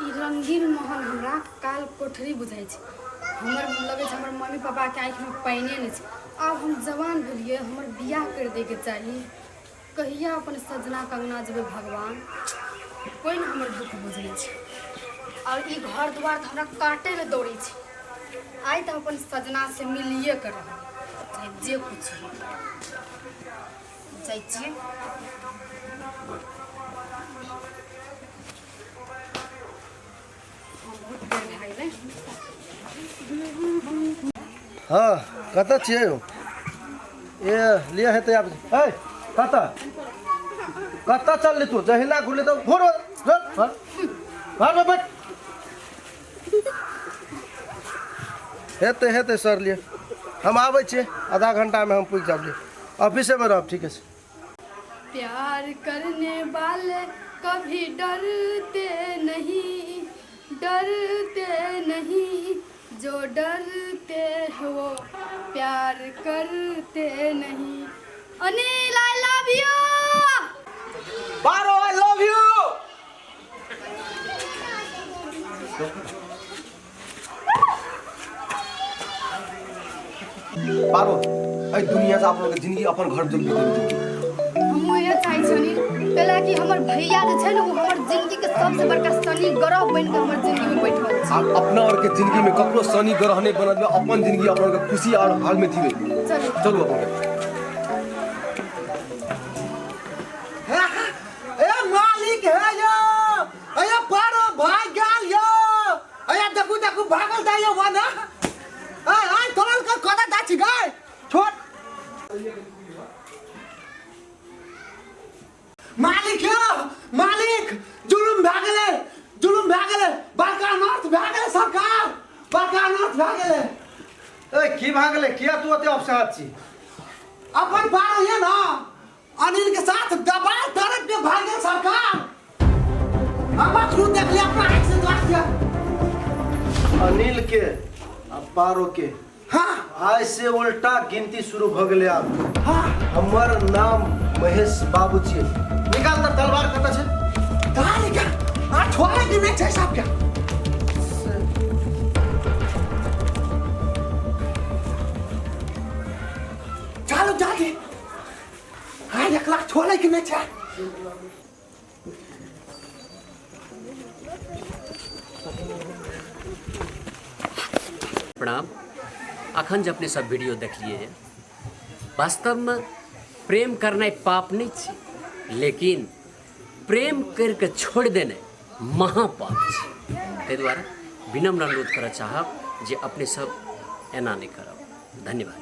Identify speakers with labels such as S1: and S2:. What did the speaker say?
S1: ई रंगीन महल हमरा काल कोठरी बुझाइ छै। हमर लगै छै हमर मम्मी पापाके आँखिमे पानिए नहि छै। आब हम जवान भेलियै, हमर बियाह करि दैके चाही। कहिया अपन सजना कंगना जेबै भगवान, कोइ नहि हमर दुख बुझै छै। आओर ई घर दुआर तऽ हमरा काटै लए दौड़ै छै। आइ तऽ अपन सजनासँ मिलिए कऽ रहब, चाहे जे किछु हो। जाइ छियै। बहुत देर भए गेलै।
S2: हँ, कतऽ छियै यौ? ए लिअ हेतै आब। ए कतऽ कतऽ चलली तू? जहिना घुरली तऽ घुर, जो घर घरमे बैठ। हेतै हेतै सर, लिअ, हम आबै छियै, आधा घंटामे हम पुजि जायब। लिअ, ऑफिसेमे रहब। ठीक छै।
S1: प्यार करने वाले कभी डरते नहीं, डरते नहीं, जो डरते हैं वो प्यार करते नहीं। Anil, I love you.
S3: Paro, I love you. Paro, एहि दुनिया से आप लोग के जिंदगी अपन घर जब बीते जिंदगी।
S1: हमहूँ इएह चाहै छी अनिल, कैला कि हमर भैया जे छै ने, ओ हमर जिंदगीके सबसँ बड़का शनि ग्रह बनि कऽ हमर जिंदगीमे बैठल छै।
S3: आप अपना और के जिंदगी में ककरो शनि ग्रह नहीं बनत, अपन जिंदगी अपन के खुशी और हाल में जीवे।
S1: चलू।
S3: चलू अपन के।
S4: ए मालिक हे यो, ए पारो भाग गेल यो। ए देखू देखू, भागल जाइयो वना। ए आइ तोरल के कदा दाची गाय छोड़। मालिक यो मालिक, जुलुम भए गेलै, जुलुम भए गेलै, बड़का अनर्थ भए गेलै सरकार, बड़का अनर्थ भए गेलै।
S2: ए की भए गेलै? किया तू ओते अपसाहत छी?
S4: अपन पारो ये ना अनिल के साथ दबा दर्द में भाग गेल सरकार। हम अखरू देख लिया अपना आँख से द्वार के।
S2: अनिल के आ पारो के?
S4: हाँ।
S2: आइ से उल्टा गिनती शुरू भ गेलै आब।
S4: हाँ।
S2: हमर नाम महेश बाबू छियै। निकाल तऽ तलवार, कतऽ छै?
S4: कहाँ निकाल? आ छोड़े के नहीं छै साहब के। चलो जाके हाँ 1 लाख छोड़े के नहीं छै।
S5: प्रणाम। अखन जे अपने सब वीडियो देखलिए जे वास्तवमे प्रेम करनाइ पाप नहि छै, लेकिन प्रेम करिके छोड़ि देनाइ महापाप छै। ताहि दुआरे विनम्र अनुरोध करऽ चाहब जे अपने सब एना नहि करब। धन्यवाद।